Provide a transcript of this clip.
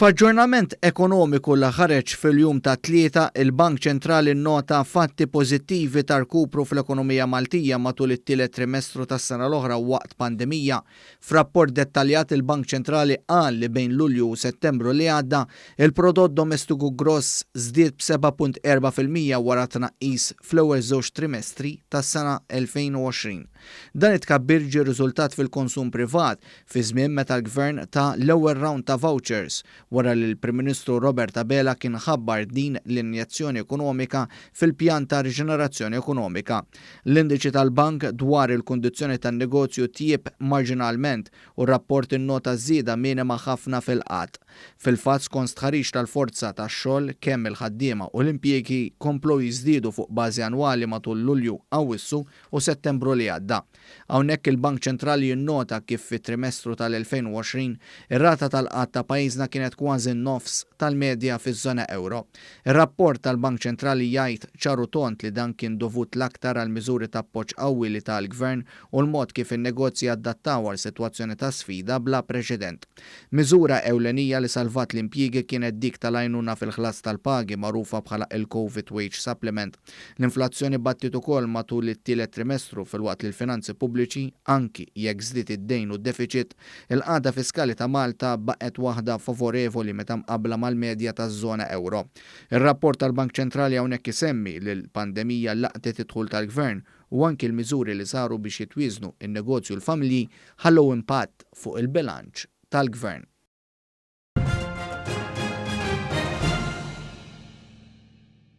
F'aġġornament ekonomiku li ħareġ fil-jum tat-Tlieta, il-Bank Ċentrali nnota fatti pożittivi ta' rkupru fl-ekonomija Maltija matul it-tielet trimestru tas-sena l-oħra waqt pandemija. F'rapport dettaljat il-Bank Ċentrali qal li bejn Lulju u Settembru li għadda, il-prodott domestiku gross żdied b'7.4% wara tnaqqis fl-ewwel żewġ trimestri tas-sena 2020. Dan it-tkabbir ġie riżultat fil-konsum privat fi żmien meta l-Gvern ta l-ewwel round ta' vouchers wara li l-Prim Ministru Robert Abela kien ħabbar din l-injezzjoni ekonomika fil-pjan ta' riġenerazzjoni ekonomika. L-indiċi tal-bank dwar il-kundizzjoni tan-negozju tjieb marġinalment u r-rapport innota żieda minima ħafna fil-qgħad. Fil-fatt skont stħarriġ tal-forza tax-xogħol kemm il-ħaddiema u l-impjiegi komplew jiżdiedu fuq bażi annwali matul Lulju, Awwissu u Settembru li għadda. Hawnhekk il-Bank Ċentrali jinnota kif fit-trimestru tal-2020 ir-rata tal-qgħad ta' pajjiżna kienet kważi n-nofs tal-medja fiż-żona ewro. Ir-rapport tal-Bank Ċentrali jgħid ċar u tond li dan kien dovut l-aktar għall-miżuri ta' appoġġ qawwi li ta l-Gvern u l-mod kif in-negozji adattaw għal sitwazzjoni ta' sfida bla preċedent. Miżura ewlenija li salvat l-impjiegi kienet dik tal-għajnuna fil-ħlas tal-pagi magħrufa bħala il-Covid Wage Supplement. L-inflazzjoni battiet ukoll matul it-tielet trimestru filwaqt li l-finanzi pubbliċi, anki jekk żdied id-dejn u d-defiċit, il-qagħda fiskali ta' Malta baqgħet waħda favorevoli meta mqabbla mal-medja taż-żona ewro. Ir-rapport tal-Bank Ċentrali hawnhekk isemmi li l-pandemija laqtet id-dħul tal-Gvern u anki l-miżuri li saru biex jitwieżnu n-negozji u l-familji ħallew impatt fuq il-bilanċ tal-Gvern.